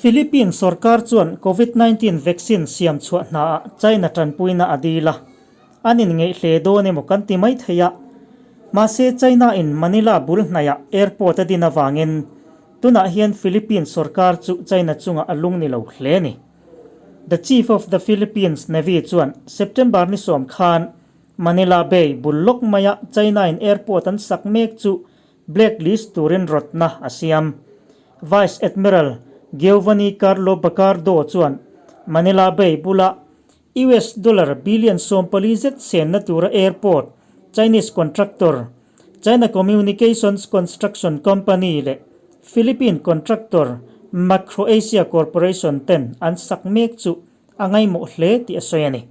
Philippines sorkar chuan Covid 19 vaccine siam chhuah hnaah China tanpuina a dil a, an inngeih hle dawn emaw kan ti mai thei a. Mahse China in Manila bul hnaiah airport a din avangin tunah hian Philippines sorkar chu China chungah a lung ni lo hle a ni. The Chief of the Philippines Navy chuan September ni sawm khan Manila Bay bul lawk maia China in airport an sak mek chu blacklist turin rawtna a siam. Vice Admiral Giovanni Carlo Bacardo chuan Manila Bay bula US dollar billion 40 zet senna tura airport Chinese contractor China Communications Construction Company leh Philippine contractor MacroAsia Corporation ten an sak mek chu a ngaihmawh hle tih a sawi a ni.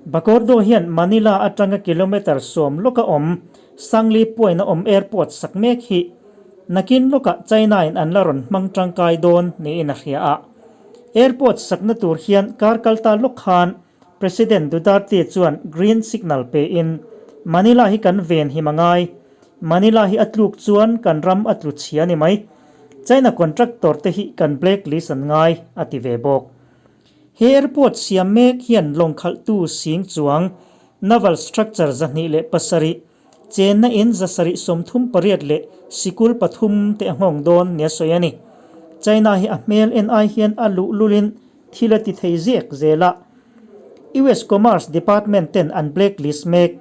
Bacordo hian Manila atanga kilometre 10 lawka awm Sangli Point-a awm airport sak mek hi nakin lawkah China-in an la rawn hmang tangkai dawn niin a hria a. Airport sakna tur hian kar kalta lawk khan President Duterte chuan green signal pein Manila hi kan ven him a ngai, Manila hi a tluk chuan kan ram a tlu chhia ni mai. China contractor te hi kan blacklist an ngai, a ti ve bawk. He airport siam mek hian lawng khalhtu sing chuang naval structure 207, chenna in 738 leh sikul pathum te a nghawng dawn nia sawi a ni. China hi a hmel en ai hian a luh lulin thil a ti thei zek zel a. US Commerce Department ten an blacklist mek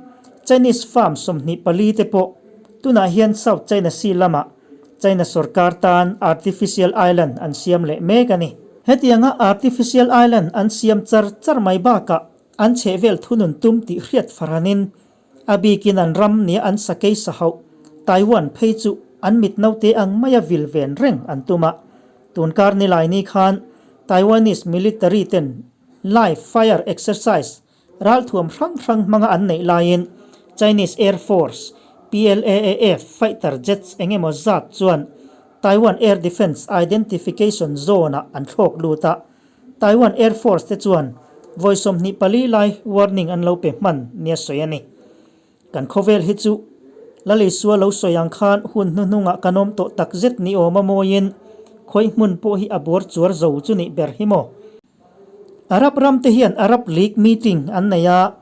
Chinese firm 24 te pawh tunah hian South China Sea lamah China sorkar tan artificial island an siam leh mek a ni. Hetianga artificial island an siam char char mai bakah an chhehvel thunun tum tih hriat faranin a bikin an ram nia an sakei sa hauh Taiwan phei chu an mit naute ang maia vil ven reng an tum a. Tunkar nilai ni khan Taiwanese military ten live fire exercise Ralthuam hrang hrang hmanga an neih laiin Chinese Air Force, PLAAF, fighter jets eng emaw zat chuan Taiwan Air Defence Identification Zone-ah an thlawk lut a. Taiwan Air Force te chuan vawi 24 lai warning an lo pe hman nia sawi a ni. Kan khawvel hi chu Lalisua lo sawi ang khan hun hnuhnungah kan awm tawh takzet ni awm a mawiin khawi hmun pawh hi a bawr chuar zo chu nih ber hi maw? Arab ram te hian Arab League meeting an nei a,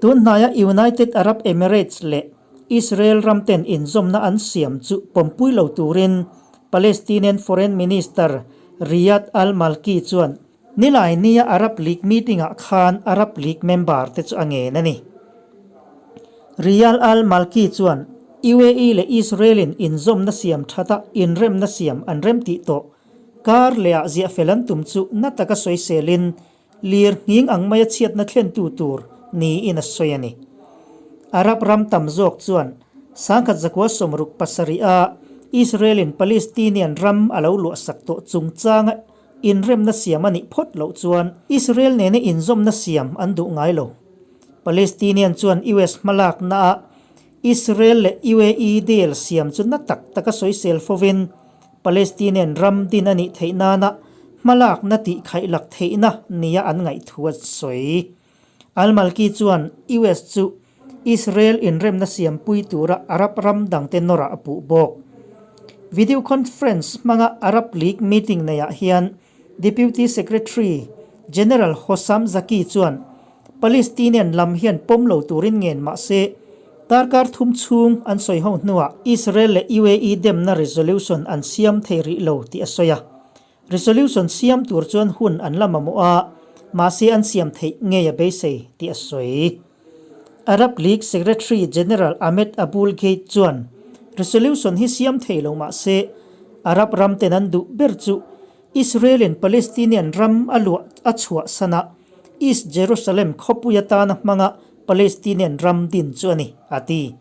tun hnaia United Arab Emirates leh Israel ram ten inzawmna an siam chu pawmpui lo turin Palestinian Foreign Minister Riyad al-Malki chuan nilai nia Arab League meeting-ah khan Arab League member te chu a ngen a ni. Riyad al-Malki chuan UAE leh Israel-in inzawmna siam thata inremna siam an remtih tawh Kar lehah ziah fel an tum chu na taka sawiselin lir nghing ang maia chhiatna thlentu tur niin a sawi a ni. Arab ram tam zawk chuan 1967 a Israel-in Palestinian ram a lo luahsak tawh chungchanga inremna siam a nih phawt loh chuan Israel nena inzawmna siam an duh ngai lo. Palestinian chuan US hmalaknaah Israel leh UAE deal siam chu na tak taka sawisel fovin Palestinian ram din a nih theih nana hmalakna tih khaihlak theihna nia an ngaih thu a sawi. Al-Malki chuan US chu Israel inremna siampui tura Arab ram dangte nawrah a puh bawk. Video conference hmanga Arab League meeting neiah hian Deputy Secretary General Hossam Zaki chuan Palestinian lam hian pawm lo turin ngen mah se, darkar thum chhung an sawi ho hnuah Israel leh UAE demna resolution an siam thei rih lo tih a sawi a. Resolution siam tur chuan hun an la mamawh a, mahse an siam theih ngei a beisei tih a sawi. Arab League Secretary General Ahmed Aboul Gheit chuan resolution hi siam thei lo mah se, Arab ram ten an duh ber chu Israel-in Palestinian ram a luah a chhuah sana East Jerusalem khawpui atana hmanga Palestinian ram din chu a ni, a ti.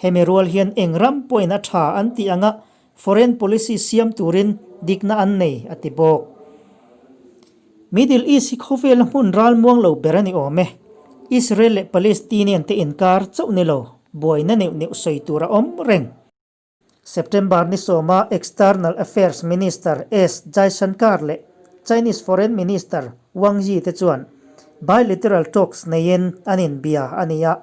Hemi rual hian eng ram pawhin a tha an tih anga foreign policy siam turin dikna an nei, a ti bawk. Middle East hi khawvela hmun ral muang lo ber a ni awm e. Israel leh Palestinian te inkar chauh ni lo, buaina neuh neuh sawi tur a awm reng. September ni sawma External Affairs Minister S Jaishankar leh Chinese Foreign Minister Wang Yi te chuan bilateral talks neiin an inbia a ni a.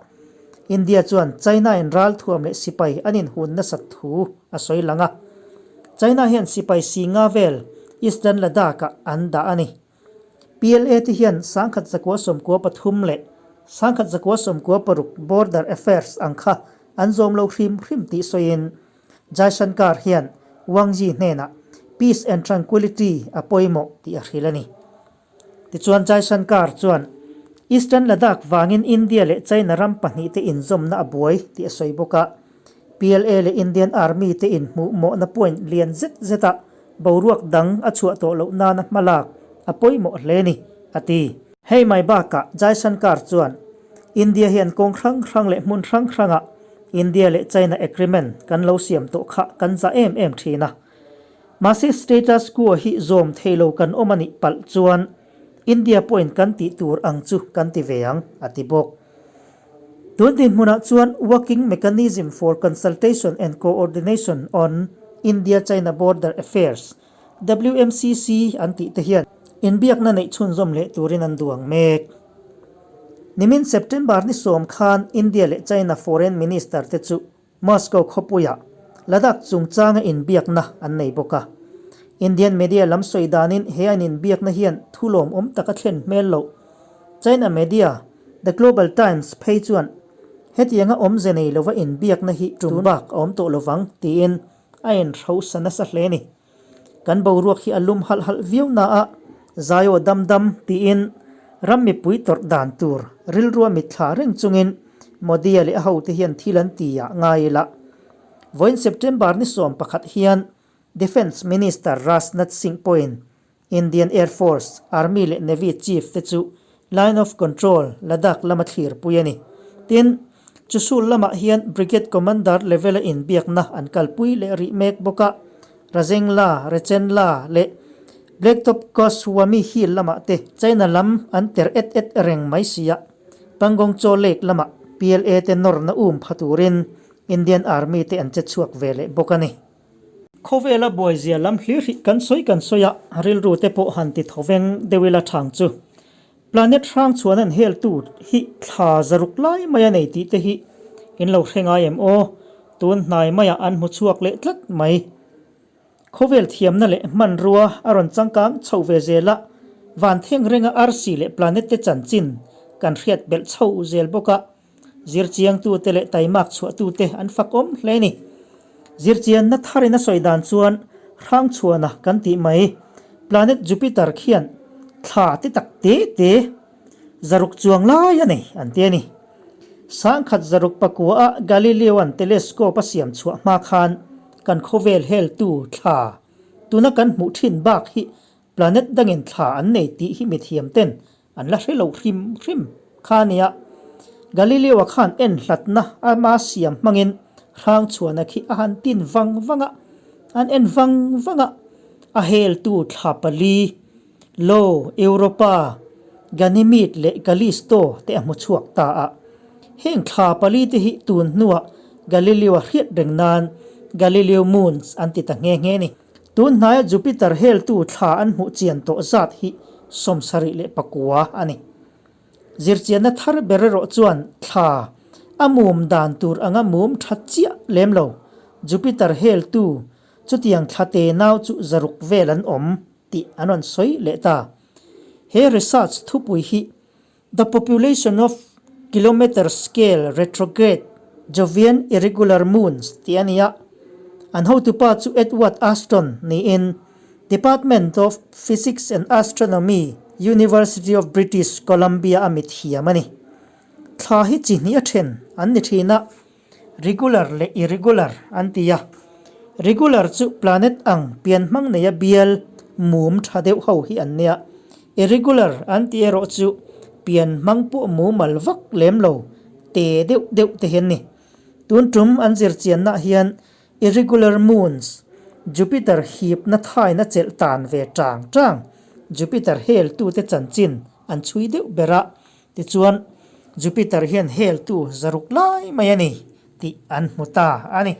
India chuan China-in ralthuam leh sipai an inhun nasat thu a sawi lang a. China hian sipai si nga vel Eastern Ladakh-ah an dah a ni. PLA te hian 1993 leh 1996 Border Affairs ang kha an zawm lo hrim hrim tih sawiin Jaishankar hian Wang Yi hnenah Peace and Tranquility a pawimawh tih a hrilh a ni. Tichuan Jaishankar chuan Eastern Ladakh vangin India leh China ram pahnihte inzawmna a buai tih a sawi bawk a. PLA leh Indian Army te inhmuh mawhna point lian zet zetah boruak dang a chhuah tawh loh nana hma lak a pawimawh hle ni, a ti. Hei mai bakah Jaishankar chuan India hian kawng hrang hrang leh hmun hrang hrangah India leh China agreement kan lo siam tawh kha kan za em em thin a. Mahse status quo hi zawm thei lo kan awm a nih palh chuan India pawhin kan tih tur ang chu kan ti ve ang, a ti bawk. Tun dinhmunah chuan Working Mechanism for Consultation and Coordination on India-China Border Affairs, WMCC, an tih te hian inbiakna neih chhunzawm leh turin an duang mek. Nimin September ni sawm khan India leh China Foreign Minister te chu Moscow khawpuiah Ladakh chungchanga inbiakna an nei bawk a. Indian media lam sawi danin he an inbiakna hian thu lawmawm tak a thlen hmel loh. China media, The Global Times phei chuan hetianga awmze nei lova inbiakna hi tum bak a awm tawh lovang tiin a inhrosa nasa hle a ni. Kan boruak hi a lum halh halh viau na a, Zaio dam dam tiin ram mipui tawrh dan tur rilrua mitthla reng chungin Modi-a leh a hote hian thil an ti ah ngai ila. Vawiin September ni 11 hian Defence Minister Rajnath Singh pawhin Indian Air Force, Army leh Navy Chief te chu Line of Control, Ladakh lama thlirpui a ni. Tin, Chusul lamah hian Brigade Commander level-a inbiakna an kalpui leh rih mek bawk a, Rajengla, Rechenla leh Blacktop Goswami Hill lamah te China lam an ter et et reng mai si a, Pangong Cho Lake lamah PLA te nawrna um pha turin Indian Army te an che chhuak ve leh bawk a ni. Khawvela buaizia lam hlir hi kan sawi kan sawi a, rilru te pawh han ti thoveng deuh ila thang chu. Planet hrang chhuan an hel tu hi thla zaruk lai mai a nei tih te hi in lo hre ngai em aw? Tun hnai maiah an hmu chhuak leh tlat mai. Khawvel thiamna leh hmanrua a rawn changkang chhoh ve zel a, van theng renga arsi leh planet te chanchin kan hriat belh chho zel bawk a. Zirchiangtute leh taimak chhuahtute an fakawm hle a ni. Zirchianna tharin a sawi dan chuan Hrangchhuana kan tih mai, planet Jupiter khian thla ti tak te te zaruk chuang lai a nei an ti a ni. Sangkhat zaruk pakua a Galileo-a'n telescope a siam chhuah hma khan kan khawvel heltu thla tuna kan hmuh thin bak hi Planet dangin thla an nei tih hi mithiam ten an la hre lo hrim hrim kha a nia. Galileo-a khan en hlatna ama siam hmangin Hrangchhuana khi a han tin vang vang a, an en vang vang a, a heltu thla pali, Lo, Europa, Ganymede leh Callisto te a hmu chhuak ta a. Heng thla pali te hi tun hnuah Galileo-a hriat reng nan Galileo Moons an ti ta nghe nghe a ni. Tun hnaia Jupiter heltu thla an hmuh chian tawh zat hi 74 a ni. Zirchianna thar ber erawh chuan thla a mum dan tur anga mum tha chiah lem lo. Jupiter heltu chutiang thla te nau chu 600 vel an awm tih an rawn sawi leh ta. He research thupui hi The Population of Kilometer Scale Retrograde Jovian Irregular Moons tih a ni a. An hotupa chu Edward Ashton niin Department of Physics and Astronomy, University of British Columbia a mithiam a ni. Thla hi chi hnih a then an ni thin a, regular leh irregular an ti a. Regular chu planet ang pian hmang neia bial mum tha deuh ho hi an nia. Irregular an tih erawh chu pian hmang pawh mumal vak lem lo te deuh deuh te hi an ni. Tun tum an zir chiannaah hian irregular moons, Jupiter hipna thaina chelh tan ve tang tang, Jupiter heltute chanchin an chhui deuh ber a, Tichuan, Jupiter hian heltu 600 lai mai a ni tih an hmu ta a ni.